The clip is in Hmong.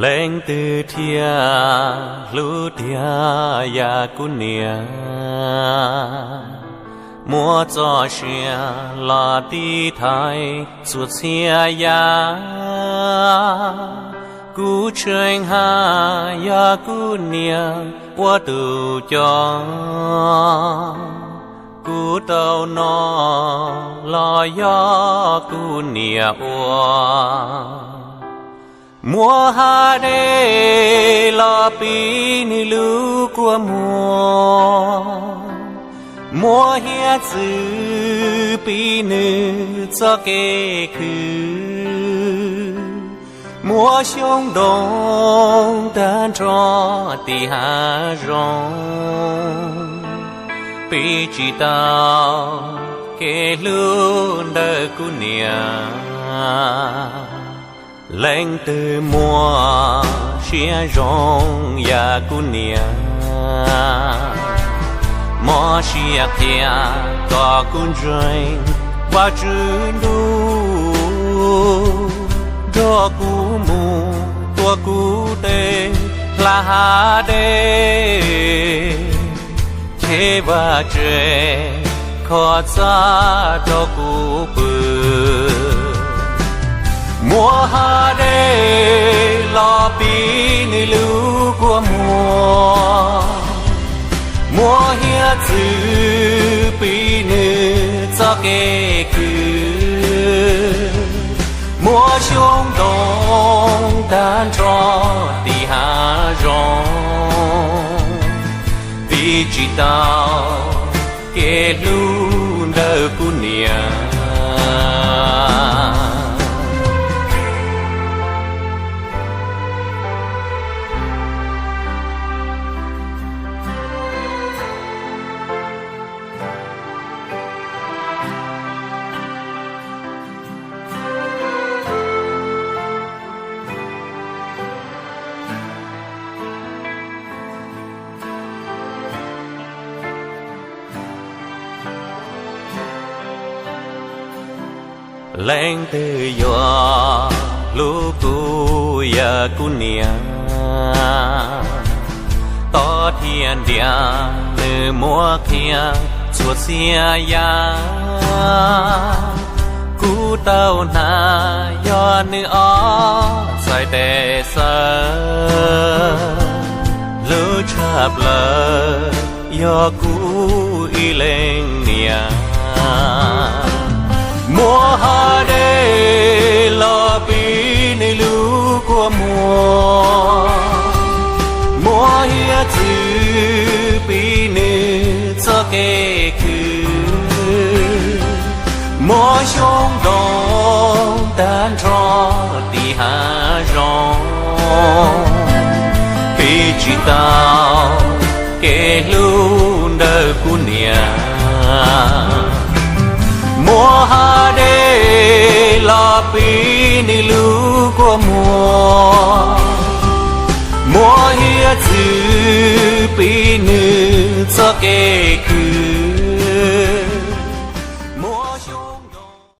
Leej twg thiaj hlub tiag yam kuv niam, muab txoj sia los tiv thaiv txhua txhia yam. Kuv tseem hais yog kuv niam ua tus coj, kuv tau noj los yog kuv niam ua. Muab hav dej los piv nws lub kua muag, muab hiav txwv piv nws txoj kev khwv, muab xyoob ntoo tag nrho tim hav zoov, piv tsis tau kev hlub ntawm kuv niam. Leej twg muaj siab zoo yam kuv niam, mob siab qhia kom kuv ntseeg Vajtswv ntuj, nrog kuv mus tuav kuv tes hla hav dej, chev vaj tse kho txaj rau kuv pw. Muab hav dej los piv nws lub kua muag, muab hiav txwv piv nws txoj kev khwv, muab xyoob ntoo tag nrho tim hav zoov, piv tsis tau kev hlub ntawm kuv niam. Leej twg yuav hlub kuv yam kuv niam, tod thiab ntiaj nws muab qhia txhua txhia yam. Kuv tau hnav yog nws ob txhais tes xaws, hlub tshaj plaws yog kuv ib leeg niam. Muab hav dej los piv nws lub kua muag, muab hiav txwv piv nws txoj kev khwv, muab xyoob ntoo tag nrho tim hav zoov, piv tsis tau kev hlub ntawm kuv niam. Muab hav dej los piv nws lub kua muag, muab hiav txwv piv nws txoj kev khwv,